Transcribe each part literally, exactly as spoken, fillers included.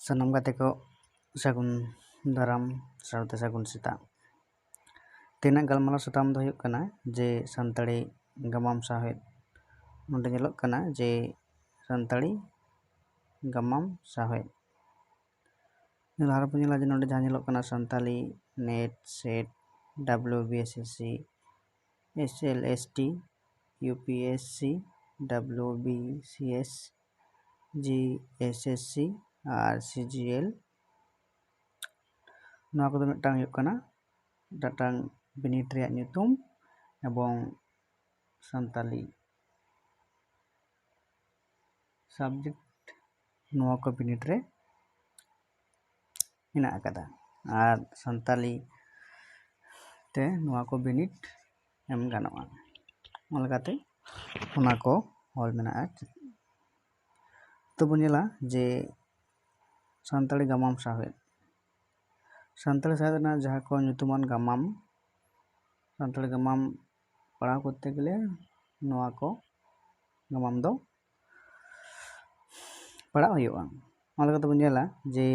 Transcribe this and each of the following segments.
ᱥᱟᱱᱟᱢ ᱜᱟᱛᱮ ᱠᱚ ᱥᱟᱹᱜᱩᱱ ᱫᱟᱨᱟᱢ ᱥᱟᱶᱛᱮ ᱥᱟᱹᱜᱩᱱ ᱥᱮᱛᱟᱜ᱾ ᱛᱮᱦᱮᱧᱟᱜ ᱜᱟᱞᱢᱟᱨᱟᱣ ᱥᱟᱛᱟᱢ ᱫᱚ ᱦᱩᱭᱩᱜ ᱠᱟᱱᱟ ᱡᱮ ᱥᱟᱱᱛᱟᱲᱤ ᱜᱟᱢᱟᱢ ᱥᱟᱶᱦᱮᱫ᱾ ᱱᱚᱰᱮ ᱧᱮᱞᱚᱜ ᱠᱟᱱᱟ ᱡᱮ ᱥᱟᱱᱛᱟᱲᱤ ᱜᱟᱢᱟᱢ ᱥᱟᱶᱦᱮᱫ᱾ ᱞᱟᱦᱟ ᱨᱮᱵᱚᱱ ᱧᱮᱞᱟ ᱡᱮ ᱱᱚᱰᱮ ᱡᱟᱦᱟᱸ ᱧᱮᱞᱚᱜ ᱠᱟᱱᱟ Santali NET, SET, WBSSC, SLST, UPSC, WBCS, GSSC ᱟᱨ CGL᱾ ᱱᱚᱣᱟ ᱠᱚᱫᱚ ᱢᱤᱫᱴᱟᱝ ᱦᱩᱭᱩᱜ ᱠᱟᱱᱟ ᱢᱤᱫᱴᱟᱝ ᱵᱤᱱᱤᱰ ᱨᱮᱭᱟᱜ ᱧᱩᱛᱩᱢ ᱮᱵᱚᱝ ᱥᱟᱱᱛᱟᱞᱤ subject ᱱᱚᱣᱟ ᱠᱚ ᱵᱤᱱᱤᱰ ᱨᱮ ᱢᱮᱱᱟᱜ ᱟᱠᱟᱫᱟ᱾ ᱟᱨ ᱥᱟᱱᱛᱟᱞᱤ ᱛᱮ ᱱᱚᱣᱟ ᱠᱚ ᱵᱤᱱᱤᱰ ᱮᱢ ᱜᱟᱱᱚᱜᱼᱟ᱾ ᱚᱱᱟ ᱞᱮᱠᱟᱛᱮ ᱚᱱᱟ ᱠᱚ ᱚᱞ ᱢᱮᱱᱟᱜᱼᱟ᱾ ᱛᱚ ᱵᱚᱱ ᱧᱮᱞᱟ ᱡᱮ ᱥᱟᱱᱛᱟᱲᱤ ᱜᱟᱢᱟᱢ ᱥᱟᱶᱦᱮᱫ, ᱥᱟᱱᱛᱟᱲᱤ ᱥᱟᱶᱦᱮᱫ ᱨᱮᱱᱟᱜ ᱡᱟᱦᱟᱸ ᱠᱚ ᱧᱩᱛᱩᱢᱟᱱ ᱜᱟᱢᱟᱢ, ᱥᱟᱱᱛᱟᱲᱤ ᱜᱟᱢᱟᱢ ᱯᱟᱲᱦᱟᱣ ᱠᱚᱨᱛᱮ ᱜᱮᱞᱮ ᱱᱚᱣᱟ ᱠᱚ ᱜᱟᱢᱟᱢ ᱫᱚ ᱯᱟᱲᱦᱟᱜ ᱦᱩᱭᱩᱜᱼᱟ᱾ ᱚᱱᱟ ᱞᱮᱠᱟᱛᱮ ᱵᱚᱱ ᱧᱮᱞᱟ ᱡᱮ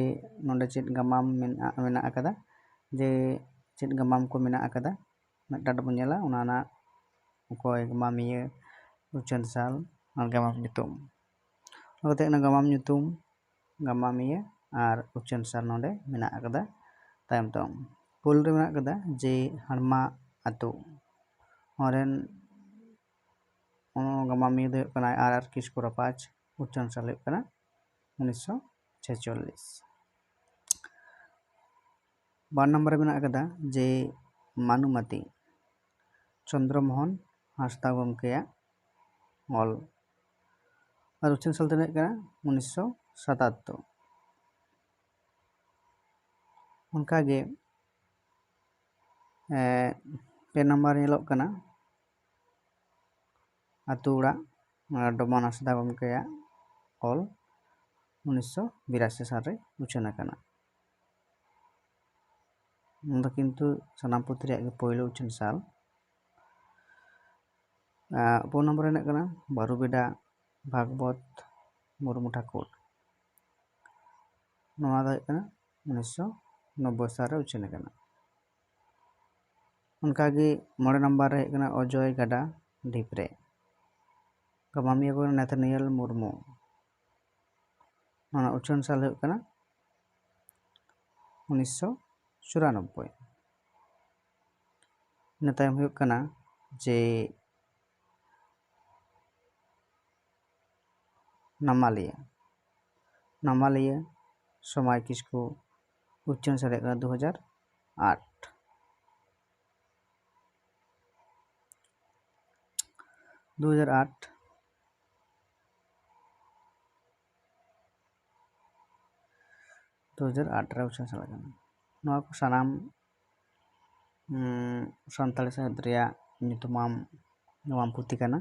ᱱᱚᱰᱮ ᱪᱮᱫ ᱜᱟᱢᱟᱢ ᱢᱮᱱᱟᱜ, ᱢᱮᱱᱟᱜ ᱟᱠᱟᱫᱟ, ᱡᱮ ᱪᱮᱫ ᱜᱟᱢᱟᱢ ᱠᱚ ᱢᱮᱱᱟᱜ ᱟᱠᱟᱫᱟ᱾ ᱢᱤᱫᱴᱟᱝ ᱵᱚᱱ ᱧᱮᱞᱟ, ᱚᱱᱟ ᱨᱮᱱᱟᱜ ᱚᱠᱚᱭ ᱜᱟᱢᱟᱢᱤᱭᱟᱹ, ᱩᱪᱷᱟᱹᱱ ᱥᱟᱞ ᱟᱨ ᱜᱟᱢᱟᱢ ᱧᱩᱛᱩᱢ᱾ ᱚᱱᱟ ᱠᱟᱛᱮ ᱚᱱᱟ ᱜᱟᱢᱟᱢ ᱧᱩᱛᱩᱢ, ᱜᱟᱢᱟᱢᱤᱭᱟᱹ ᱟᱨ ᱩᱪᱷᱟᱹᱱ ᱥᱟᱞ ᱱᱚᱰᱮ ᱢᱮᱱᱟᱜ ᱟᱠᱟᱫᱟ ᱛᱟᱭᱚᱢ ᱛᱟᱭᱚᱢ᱾ ᱯᱳᱭᱞᱳ ᱨᱮ ᱢᱮᱱᱟᱜ ᱟᱠᱟᱫᱟ ᱡᱮ ᱦᱟᱲᱢᱟ ᱟᱛᱳ᱾ ᱚᱱᱟ ᱨᱮᱱ ᱜᱟᱢᱟᱢᱤᱭᱟᱹ ᱫᱚ ᱦᱩᱭᱩᱜ ᱠᱟᱱᱟ ᱟᱨ ᱟᱨ ᱠᱤᱥᱠᱩ ᱨᱟᱯᱟᱡᱽ, ᱩᱪᱷᱟᱹᱱ ᱥᱟᱞ ᱦᱩᱭᱩᱜ ᱠᱟᱱᱟ ᱩᱱᱤᱥᱥᱚ ᱪᱷᱮᱪᱚᱞᱞᱤᱥ᱾ ᱵᱟᱨ ᱱᱚᱢᱵᱚᱨ ᱨᱮ ᱢᱮᱱᱟᱜ ᱟᱠᱟᱫᱟ ᱡᱮ ᱢᱟᱱᱩᱢᱟᱛᱤ, ᱪᱚᱱᱫᱨᱚ ᱢᱳᱦᱚᱱ ᱦᱟᱸᱥᱫᱟ ᱜᱚᱢᱠᱮᱭᱟᱜ ᱚᱞ᱾ ᱟᱨ ᱩᱪᱷᱟᱹᱱ ᱥᱟᱞ ᱛᱤᱱᱟᱹᱜ ᱠᱟᱱᱟ? ᱩᱱᱤᱥᱥᱚ ᱥᱟᱛᱟᱛᱛᱳᱨ᱾ ᱚᱱᱠᱟᱜᱮ, ᱮ, ᱯᱮ ᱱᱟᱢᱵᱟᱨ ᱧᱮᱞᱚᱜ ᱠᱟᱱᱟ ᱟᱛᱳ ᱚᱲᱟᱜ, ᱰᱚᱢᱟᱱ ᱦᱟᱸᱥᱫᱟ ᱜᱚᱢᱠᱮᱭᱟᱜ ᱚᱞ, ᱩᱱᱤᱥᱥᱚ ᱵᱤᱨᱟᱥᱤ ᱥᱟᱞᱨᱮ ᱩᱪᱷᱟᱹᱱ ᱟᱠᱟᱱᱟ᱾ ᱱᱚᱣᱟ ᱫᱚ ᱠᱤᱱᱛᱩ ᱥᱟᱱᱟᱢ ᱯᱩᱛᱷᱤ ᱨᱮᱭᱟᱜ ᱜᱮ ᱯᱳᱭᱞᱳ ᱩᱪᱷᱟᱹᱱ ᱥᱟᱞ᱾ ᱯᱩᱱ ᱱᱚᱢᱵᱚᱨ ᱨᱮ ᱦᱮᱱᱟᱜ ᱠᱟᱱᱟ ᱵᱟᱹᱨᱩᱵᱮᱰᱟ ᱵᱷᱟᱜᱽᱵᱚᱛ ᱢᱩᱨᱢᱩ ᱴᱷᱟᱹᱠᱩᱨ᱾ ᱱᱚᱣᱟ ᱫᱚ ᱦᱩᱭᱩᱜ ᱠᱟᱱᱟ ᱩᱱᱤᱥᱥᱚ ᱱᱚᱵᱵᱳᱭ ᱥᱟᱞ ᱨᱮ ᱩᱪᱷᱟᱹᱱ ᱟᱠᱟᱱᱟ᱾ ᱚᱱᱠᱟᱜᱮ ᱢᱚᱬᱮ ᱱᱟᱢᱵᱟᱨ ᱨᱮ ᱦᱩᱭᱩᱜ ᱠᱟᱱᱟ ᱚᱡᱚᱭ ᱜᱟᱰᱟ ᱰᱷᱤᱯ ᱨᱮ᱾ ᱜᱟᱢᱟᱢᱤᱭᱟᱹ ᱠᱚ ᱱᱟᱛᱷᱟᱱᱤᱭᱮᱞ ᱢᱩᱨᱢᱩ᱾ ᱱᱚᱣᱟ ᱩᱪᱷᱟᱹᱱ ᱥᱟᱞ ᱦᱩᱭᱩᱜ ᱠᱟᱱᱟ ᱩᱱᱤᱥᱥᱚ ᱪᱩᱨᱟᱱᱚᱵᱵᱳᱭ᱾ ᱤᱱᱟᱹ ᱛᱟᱭᱚᱢ ᱦᱩᱭᱩᱜ ᱠᱟᱱᱟ ᱡᱮ ᱱᱟᱢᱟᱞᱤᱭᱟᱹ, ᱱᱟᱢᱟᱞᱤᱭᱟᱹ ᱥᱚᱢᱟᱭ ᱠᱤᱥᱠᱩ, ᱩᱪᱷᱟᱹᱱ ᱥᱟᱞ ᱦᱩᱭᱩᱜ ᱠᱟᱱᱟ ᱫᱩ ᱦᱟᱡᱟᱨ ᱟᱴ᱾ ᱫᱩ ᱦᱟᱡᱟᱨ ᱟᱴ᱾ ᱫᱩ ᱦᱟᱡᱟᱨ ᱟᱴ ᱨᱮ ᱩᱪᱷᱟᱹᱱ ᱥᱟᱞ ᱠᱟᱱᱟ᱾ ᱱᱚᱣᱟ ᱠᱚ ᱥᱟᱱᱟᱢ, ᱩᱸ, ᱥᱟᱱᱛᱟᱲᱤ ᱥᱟᱶᱦᱮᱫ ᱨᱮᱭᱟᱜ ᱧᱩᱛᱩᱢᱟᱱ ᱜᱟᱢᱟᱢ ᱯᱩᱛᱷᱤ ᱠᱟᱱᱟ᱾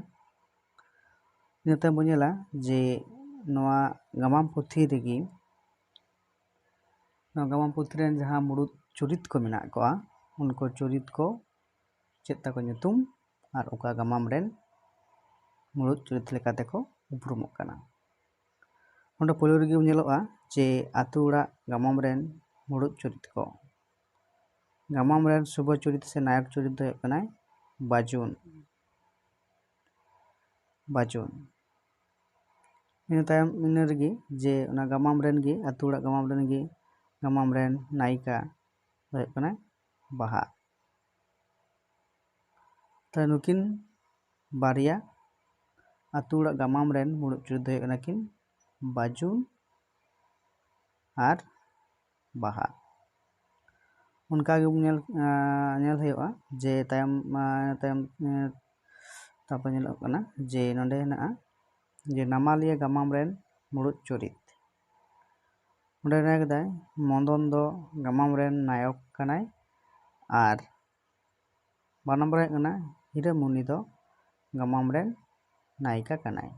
ᱤᱱᱟᱹ ᱛᱟᱭᱚᱢ ᱵᱚᱱ ᱧᱮᱞᱟ ᱡᱮ ᱱᱚᱣᱟ ᱜᱟᱢᱟᱢ ᱯᱩᱛᱷᱤ ᱨᱮᱜᱮ, ᱱᱚᱣᱟ ᱜᱟᱢᱟᱢ ᱯᱩᱛᱷᱤ ᱨᱮᱱ ᱡᱟᱦᱟᱸ ᱢᱩᱲᱩᱫ ᱪᱩᱨᱤᱛ ᱠᱚ ᱢᱮᱱᱟᱜ ᱠᱚᱣᱟ, ᱩᱱᱠᱩ ᱪᱩᱨᱤᱛ ᱠᱚ ᱪᱮᱫ ᱛᱟᱠᱚ ᱧᱩᱛᱩᱢ ᱟᱨ ᱚᱠᱟ ᱜᱟᱢᱟᱢ ᱨᱮᱱ ᱢᱩᱲᱩᱫ ᱪᱩᱨᱤᱛ ᱞᱮᱠᱟᱛᱮ ᱠᱚ ᱩᱯᱨᱩᱢᱚᱜ ᱠᱟᱱᱟ᱾ ᱚᱸᱰᱮ ᱯᱳᱭᱞᱳ ᱨᱮᱜᱮ ᱵᱚᱱ ᱧᱮᱞᱚᱜᱼᱟ ᱡᱮ ᱟᱹᱛᱩ ᱚᱲᱟᱜ ᱜᱟᱢᱟᱢ ᱨᱮᱱ ᱢᱩᱲᱩᱫ ᱪᱩᱨᱤᱛ ᱠᱚ᱾ ᱜᱟᱢᱟᱢ ᱨᱮᱱ ᱥᱩᱵᱷᱚ ᱪᱩᱨᱤᱛ ᱥᱮ ᱱᱟᱭᱚᱠ ᱪᱩᱨᱤᱛ ᱫᱚ ᱦᱩᱭᱩᱜ ᱠᱟᱱᱟᱭ ᱵᱟᱹᱡᱩᱱ᱾ ᱵᱟᱹᱡᱩᱱ᱾ ᱤᱱᱟᱹ ᱛᱟᱭᱚᱢ ᱤᱱᱟᱹ ᱨᱮᱜᱮ ᱡᱮ ᱚᱱᱟ ᱜᱟᱢᱟᱢ ᱨᱮᱱ ᱜᱮ, ᱟᱹᱛᱩ ᱚᱲᱟᱜ ᱜᱟᱢᱟᱢ ᱨᱮᱱ ᱜᱮ, ᱜᱟᱢᱟᱢ ᱨᱮᱱ ᱱᱟᱭᱤᱠᱟ ᱫᱚ ᱦᱩᱭᱩᱜ ᱠᱟᱱᱟᱭ ᱵᱟᱦᱟ᱾ ᱛᱚ ᱱᱩᱠᱤᱱ ᱵᱟᱨᱭᱟ ᱟᱹᱛᱩ ᱚᱲᱟᱜ ᱜᱟᱢᱟᱢ ᱨᱮᱱ ᱢᱩᱲᱩᱫ ᱪᱩᱨᱤᱛ ᱫᱚ ᱦᱩᱭᱩᱜ ᱠᱟᱱᱟ ᱠᱤᱱ ᱵᱟᱹᱡᱩᱱ ᱟᱨ ᱵᱟᱦᱟ᱾ ᱚᱱᱠᱟ ᱜᱮ ᱧᱮᱞ, ᱟᱸ, ᱧᱮᱞ ᱦᱩᱭᱩᱜᱼᱟ ᱡᱮ ᱛᱟᱭᱚᱢ, ᱟᱸ, ᱛᱟᱭᱚᱢ, ᱟᱸ, ᱛᱟᱨᱯᱚᱨ ᱧᱮᱞᱚᱜ ᱠᱟᱱᱟ ᱡᱮ ᱱᱚᱰᱮ ᱦᱮᱱᱟᱜᱼᱟ ᱡᱮ ᱱᱟᱢᱟᱞᱤᱭᱟᱹ ᱜᱟᱢᱟᱢ ᱨᱮᱱ ᱢᱩᱲᱩᱫ ᱪᱩᱨᱤᱛ᱾ ᱚᱸᱰᱮ ᱢᱮᱱ ᱠᱮᱫᱟᱭ ᱢᱚᱫᱚᱱ ᱫᱚ ᱜᱟᱢᱟᱢ ᱨᱮᱱ ᱱᱟᱭᱚᱠ ᱠᱟᱱᱟᱭ ᱟᱨ ᱵᱟᱨ ᱱᱚᱢᱵᱚᱨ ᱦᱩᱭᱩᱜ ᱠᱟᱱᱟ ᱦᱤᱨᱟᱹᱢᱩᱱᱤ ᱫᱚ ᱜᱟᱢᱟᱢ ᱨᱮᱱ ᱱᱟᱭᱤᱠᱟ ᱠᱟᱱᱟᱭ᱾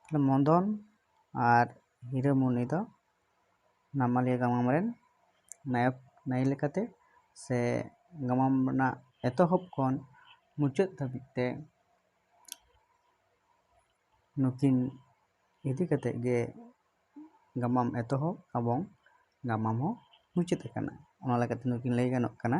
ᱛᱟᱦᱞᱮ ᱢᱚᱫᱚᱱ ᱟᱨ ᱦᱤᱨᱟᱹᱢᱩᱱᱤ ᱫᱚ ᱱᱟᱢᱟᱞᱤᱭᱟᱹ ᱜᱟᱢᱟᱢ ᱨᱮᱱ ᱱᱟᱭᱚᱠ ᱱᱟᱭᱤ ᱞᱮᱠᱟᱛᱮ ᱥᱮ ᱜᱟᱢᱟᱢ ᱨᱮᱱᱟᱜ ᱮᱛᱚᱦᱚᱵ ᱠᱷᱚᱱ ᱢᱩᱪᱟᱹᱫ ᱫᱷᱟᱹᱵᱤᱡ ᱛᱮ ᱱᱩᱠᱤᱱ ᱤᱫᱤ ᱠᱟᱛᱮᱫ ᱜᱮ ᱜᱟᱢᱟᱢ ᱮᱛᱚᱦᱚᱵ ᱮᱵᱚᱝ ᱜᱟᱢᱟᱢ ᱦᱚᱸ ᱢᱩᱪᱟᱹᱫ ᱟᱠᱟᱱᱟ᱾ ᱚᱱᱟ ᱞᱮᱠᱟᱛᱮ ᱱᱩᱠᱤᱱ ᱞᱟᱹᱭ ᱜᱟᱱᱚᱜ ᱠᱟᱱᱟ